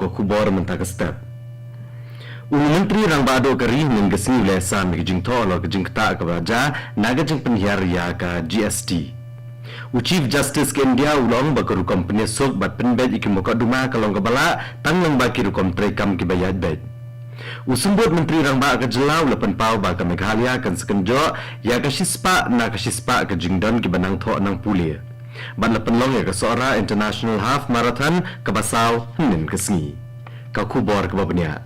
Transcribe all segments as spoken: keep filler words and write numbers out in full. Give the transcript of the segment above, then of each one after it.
Ka khubor mynta ka step. U Myntri Rangbah Duh ka ri hynnin ka sngi u la ïasam ïa ka jingthoh halor ka jingktah kaba jia na ka jingpynhiar ïa ka G S T. U Chief Justice ka India u la ong ba ka rukom pynïasuk bad pynbeit ïa ki mukotduma ka long kaba lah tang lyngba ki rukom treikam kiba ïaid beit. U Symbud Myntri Rangbah ka jylla u la pynpaw ba ka Meghalaya kan sa kynjoh ïa ka shispah na ka shispah ka jingdon kiba nang thoh nang pule. Bad la pynlong ïa ka Sohra International Half Marathon kaba saw hynnin ka sngi. Ka khubor kaba bniah.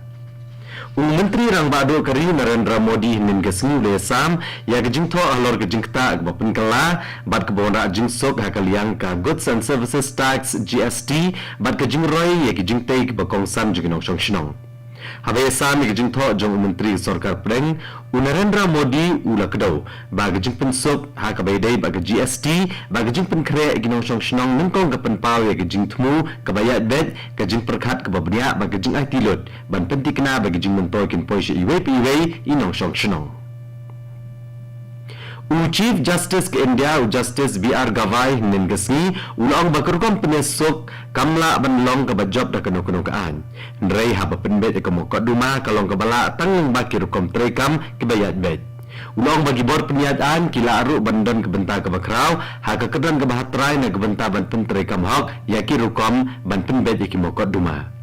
U Myntri Rangbah Duh ka ri Narendra Modi hynnin ka sngi u la ïasam ïa ka jingthoh halor ka jingktah kaba pynkylla bad kaba wanrah jingsuk ha ka liang ka Goods and Services Tax, G S T, bad ka jingroi ïa ki jingtei kiba kongsan jong ki nongshong shnong. Haba ïasam ïa ka jingthoh jong u Myntri ka Sorkar Pdeng, u Narendra Modi u la kdew ba ka jingpynsuk ha kaba ïadei bad ka G S T bad ka jingpynkhreh ïa ki nongshong shnong nyngkong ka pynpaw ïa ka jingthmu kaba ïaid beit, ka jingpyrkhat kaba bniah bad ka jingaiti lut ban pynthikna ba ki jingmyntoi kin poi sha iwei pa iwei i nongshong shnong. U Chief Justice ka India, u Justice B R Gavai, hynnin ka sngi u la ong ba ka rukom pynïasuk kam lah ban long kaba jop da kano kano ka aiñ. Hynrei haba pynbeit ïa ka mukotduma ka long kaba lah tang lyngba ki rukom treikam kiba ïaid beit. U la ong ba ki bor pynïaid aiñ ki lah ruh ban don ka bynta kaba khraw ha ka kyrdan kaba hatrai na ka bynta ban pyntreikam hok ïa ki rukom ban pynbeit ïa ki mukotduma.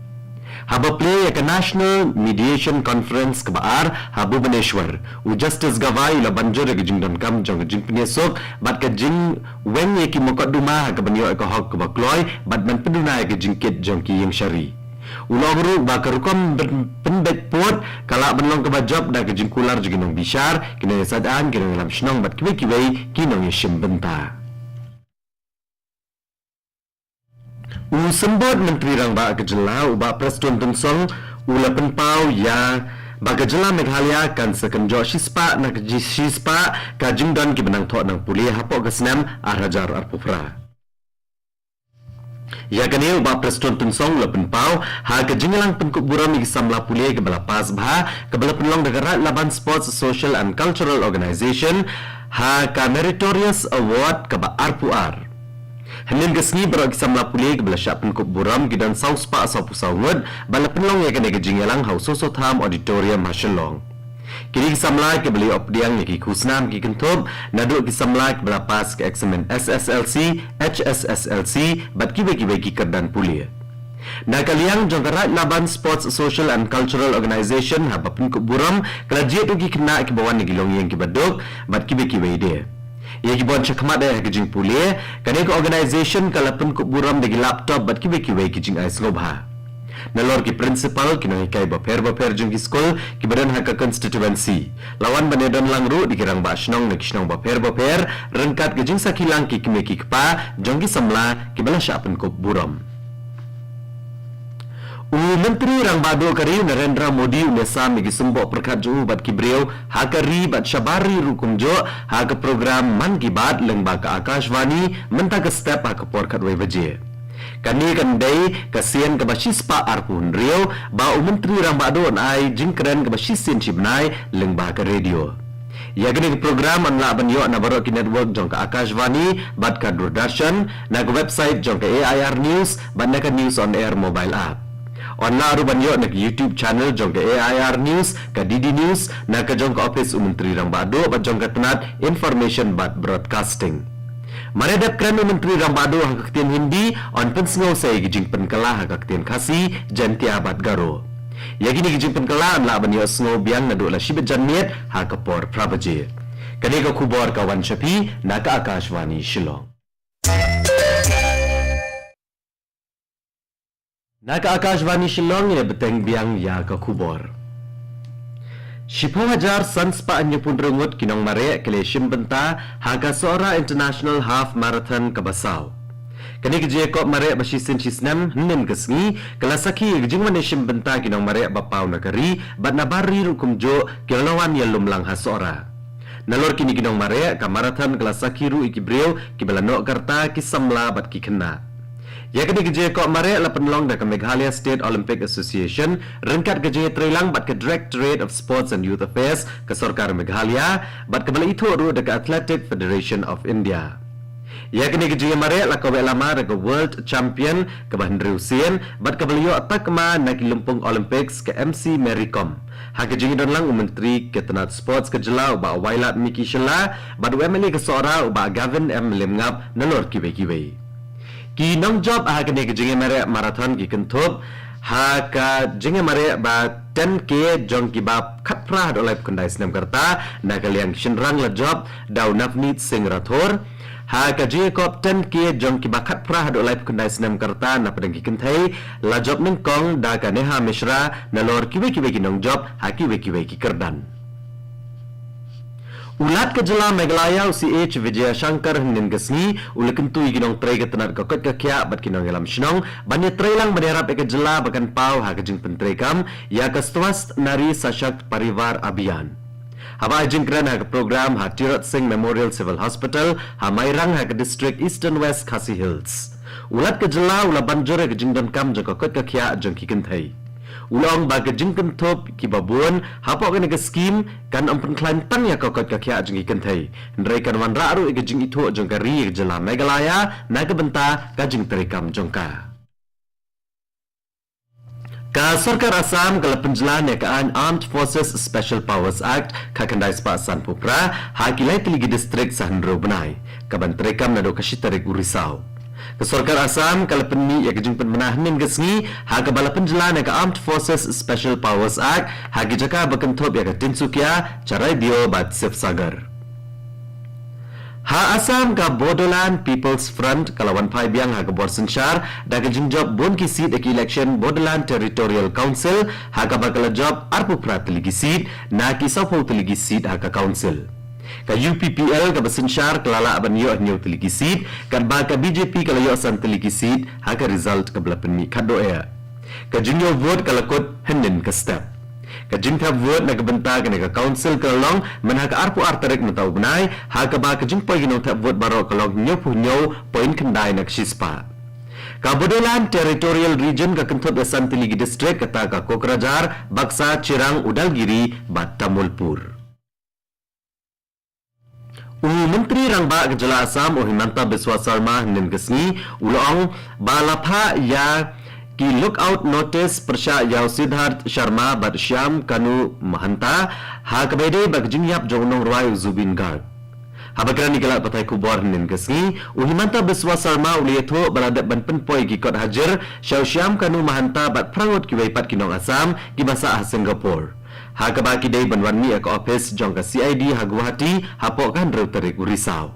Haba plie ïa ka National Mediation Conference kaba ar ha Bhubaneswar, u Justice Gavai u la ban jur ïa ka jingdonkam jong ka jingpynïasuk bad ka jingweng ïa ki mukotduma ha kaban ïoh ïa ka hok kaba kloi bad ban pynduna ïa ka jingkit jong ki ïing shari. U la ong ruh ba ka rukom pyn-, pynbeit pud ka lah ban long kaba jop da ka jingkular jong ki nongbishar, ki nongïasaid aiñ, ki nongïalam shnong bad kiwei kiwei ki nongïashim bynta. U Symbud Myntri Rangbah ka jylla u Bah Prestone Tynsong u la pynpaw ïa ba ka jylla Meghalaya kan sa kynjoh shispah na ka ji-, shispah ka jingdon kiba nang thoh nang pule hapoh ka snem ar hajar arphew phra. Ïa kane u Bah Prestone Tynsong u la pynpaw ha ka jingïalang pynkup burom ïa ki samla pule kaba la pass bha kaba la pynlong da ka Raid Laban Sports Social and Cultural Organization ha ka Meritorious Award kaba arphew ar. Hynnin ka sngi baroh ki samla pule kiba la shah pynkup burom ki don saw spah sawphew saw ngut bad la pynlong ïa kane ka jingïalang ha u Soso Tham Auditorium ha Shillong. Kine ki samla kiba la ïoh pdiang ïa ki khusnam ki kynthup naduh ki samla kiba la pass ka eksamin S S L C, H S S L C bad kiwei kiwei ki kyrdan pule. Na ka liang jong ka Raid Laban Sports Social and Cultural Organization haba pynkup burom ka la jied ruh ki khynnah kiba wan na ki longïing kiba duk bad kiwei kiwei de. Ïa ki ban shakhmat eh ha ka jingpule, kane ka organization ka la pynkup burom da ki laptop bad kiwei kiwei ki jingai sngewbha. Nalor ki principal, ki nonghikai bapher bapher jong ki skul kiba don ha ka constituency, la wan ban ïadon lang ruh da ki rangbah shnong na ki shnong bapher bapher ryngkat ka jingsakhi lang ki kmie ki kpa jong ki samla kiba la shah pynkup burom. U Myntri Rangbah Duh ka ri Narendra Modi u la ïasam ïa ki symboh pyrkhat jong u bad ki briew ha ka ri bad shabar ri ruh kumjuh ha ka program Mann Ki Baat lyngba ka Akashvani mynta ka step ha ka por khatwei baje. Kane kan dei ka sien kaba shispah arphew hynriew ba u Myntri Rangbah Duh un ai jingkren kaba shisien shibnai lyngba ka radio. Ïa kane ka program yn lah ban ïoh na baroh ki network jong ka Akashvani bad ka Doordarshan, na ka website jong ka A I R News bad na ka News on Air mobile app. Yn lah ruh ban ïoh na ka YouTube channel jong ka A I R News, ka D D News, na ka jong ka ophis u Myntri Rangbah Duh bad jong ka tnat Information bad Broadcasting. Mar ïa dep kren u Myntri Rangbah Duh ha ka ktien Hindi, yn pynsngew sa ïa ki jingpynkylla ha ka ktien Khasi, Jaiñtia bad Garo. Ïa kine ki jingpynkylla yn lah ban ïohsngew biang naduh la shibit janmiet ha ka por phra baje. Kane ka khubor ka wan sha phi na ka Akashvani Shillong. Na ka Akashvani Shillong, ïa bteng biang ïa ka khubor. Shiphew hajar san spah hynñiewphew hynriew ngut ki nongmareh ki la shim bynta ha ka Sohra International Half Marathon kaba saw. Kane ka jingïakop mareh ba shisien shisnem hynnin ka sngi ka la sakhi ïa ka jingwan ïashim bynta ki nongmareh ba paw na ka ri bad na bar ri ruh kumjuh ki la wan ïalum lang ha Sohra. Nalor kine ki nongmareh, ka marathon ka la sakhi ruh ïa ki briew kiba la noh ka rta, ki samla bad ki khynnah. Ïa kane ka jingïakop mareh la pynlong da ka Meghalaya State Olympic Association ryngkat ka jingïatreilang bad ka Directorate of Sports and Youth Affairs ka Sorkar Meghalaya bad kaba la ithuh ruh da ka Athletic Federation of India. Ïa kane ka jingïamareh la kaweh lama da ka World Champion kaba hynriew sien bad kaba la ïoh takma na ki lympung Olympics ka M C Mary Kom. Ha ka jingïadonlang u Myntri ka tnat Sports ka jylla u Bah Wailadmiki Shylla bad u M L A ka Sohra u Bah Gavin M Lymngap nalor kiwei kiwei. Ki nongjop ha kane ka jingïamareh marathon ki kynthup ha ka jingïamareh ba ten K jong kiba khatphra haduh laiphew khyndai snem ka rta. Na ka liang shynrang la jop da u Navneet Singh Rathore. Ha ka jingïakop ten K jong kiba khatphra haduh laiphew khyndai snem ka rta na pdeng ki kynthei la jop nyngkong da ka Neha Mishra nalor kiwei kiwei ki nongjop ha kiwei kiwei ki kyrdan. U Lat ka jylla Meghalaya u C H Vijayashankar hynnin ka sngi u la kyntu ïa ki nongtrei ka tnat ka koit ka khiah bad ki nongïalam shnong ban ïatreilang ban ïarap ïa ka jylla ba kan paw ha ka jingpyntreikam ïa ka Swasth Nari Sashakt Parivar Abhiyan. Haba ai jingkren ha ka program ha Tirot Singh Memorial Civil Hospital ha Mairang ha ka district Eastern West Khasi Hills, u Lat ka jylla u la ban jur ïa ka jingdonkam jong ka koit ka khiah jong ki kynthei. U la ong ba ka jingkynthup kiba bun hapoh kane ka skhim kan ym pynkhlaiñ tang ïa ka koit ka khiah jong ki kynthei, hynrei kan wanrah ruh ïa ka jingithuh jong ka ri ïa ka jylla Meghalaya na ka bynta ka jingtreikam jong ka. Ka sorkar Assam ka la pynjlan ïa ka aiñ Armed Forces Special Powers Act khatkhyndai spah sanphew phra ha ki lai tylli ki district sa hynriew bnai, kaban treikam naduh ka shi tarik u Risaw. Ka sorkar Assam ka la pynmih ïa ka jingpynbna hynnin ka sngi ha kaba la pynjlan ïa ka Armed Forces Special Powers Act ha ki jaka ba kynthup ïa ka Tinsukia, Charaideo bad Sibsagar. Ha Assam ka Bodoland People's Front ka la wan phai biang ha ka bor synshar da ka jingjop bun ki seat ha ki election Bodoland Territorial Council ha kaba ka la jop arphew phra tylli ki seat na ki sawphew tylli ki seat ha ka council. Ka U P P L kaba synshar ka la lah ban ïoh hynñiew tylli ki seat, katba ka B J P ka la ïoh san tylli ki seat ha ka result kaba la pynmih khadduh eh. Ka jingïoh vote ka la kut hynnin ka step. Ka jingthep vote na ka bynta kane ka council ka la long mynha ka arphew ar tarik mynta u bnai, ha kaba ka jingpoi ki nongthep vote baroh ka long hynñiewphew hynñiew point khyndai na ka shispah. Ka Bodoland Territorial Region ka kynthup ïa san tylli ki district kata ka Kokrajhar, Baksa, Chirang, Udalgiri bad Tamulpur. U Myntri Rangbah ka jylla Assam u Himanta Biswa Sarma hynnin ka sngi u la ong ba la phah ïa ki lookout notice pyrshah ïa u Siddharth Sharma bad Shyam Kanu Mahanta ha kaba ïadei bad ka jingïap jong u nongrwai u Zubeen Garg. Haba kren ïa ki lad pathai khubor hynnin ka sngi, u Himanta Biswa Sarma u la ïathuh ba la dep ban pynpoi ïa ki kot hajir sha u Shyam Kanu Mahanta bad phra ngut kiwei pat ki nong Assam kiba sah ha Singapore, ha kaba ki dei ban wan mih ïa ka ophis jong ka C I D ha Guwahati hapoh ka hynriew tarik u Risaw.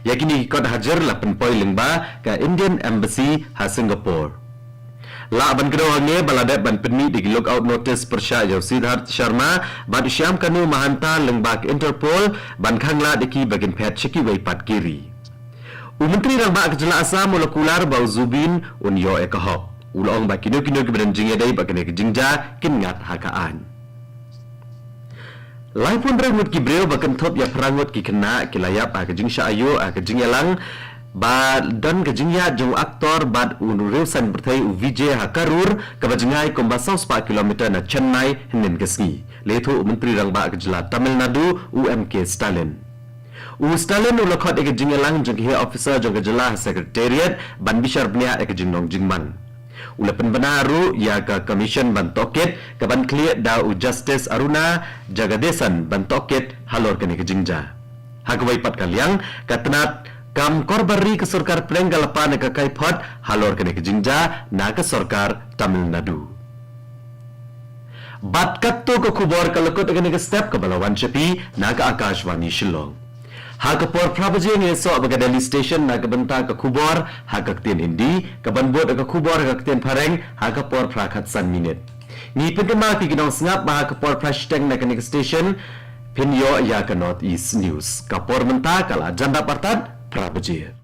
Ïa kine ki kot hajir la pynpoi lyngba ka Indian Embassy ha Singapore. Lah ban kdew hangne ba la dep ban pynmih da ki lookout notice pyrshah ïa u Siddharth Sharma bad u Shyam Kanu Mahanta lyngba ka Interpol ban khanglad ïa ki ba kin phet sha kiwei pat ki ri. U Myntri Rangbah ka jylla Assam u la kular ba u Zubeen un ïoh ïa ka hok. U la ong ba kino kino kiba don jingïadei bad kane ka jingjia kin ngat ha ka aiñ. Laiphew hynriew ngut ki briew ba kynthup ïa phra ngut ki khynnah ki la ïap ha ka jingshah aïu ha ka jingïalang ba don ka jingïaid jong u aktor bad u riewsaiñ pyrthei u Vijay ha Karur, kaba jngai kumba saw spah kilometer na Chennai hynnin ka sngi, la ïathuh u Myntri Rangbah ka jylla Tamil Nadu u M K Stalin. U Stalin u la khot ïa ka jingïalang jong ki heh officer jong ka jylla ha Secretariat ban bishar bniah ïa ka jingnong jingman. U la pynbna ruh ïa ka commission ban tohkit kaban khlieh da u Justice Aruna Jagadeesan ban tohkit halor kane ka jingjia. Ha kawei pat ka liang, ka tnat kam korbari ka sorkar pdeng ka la pan ïa ka kaiphod halor kane ka jingjia na ka sorkar Tamil Nadu. Bad katto ka khubor ka la kut ha kane ka step kaba la wan sha phi na ka Akashvani Shillong. Ha ka por phra baje ngin ïasoh bad ka Delhi Station na ka bynta ka khubor ha ka ktien Hindi, kaban bud ka khubor ha ka ktien Phareng ha ka por phra khatsan minit. Ngi pynkynmaw ïa phi ki nongsngap ba ha ka por phra shiteng na kane ka station phin ïoh ïa ka North East News. Ka por mynta ka la jan dap artat phra baje.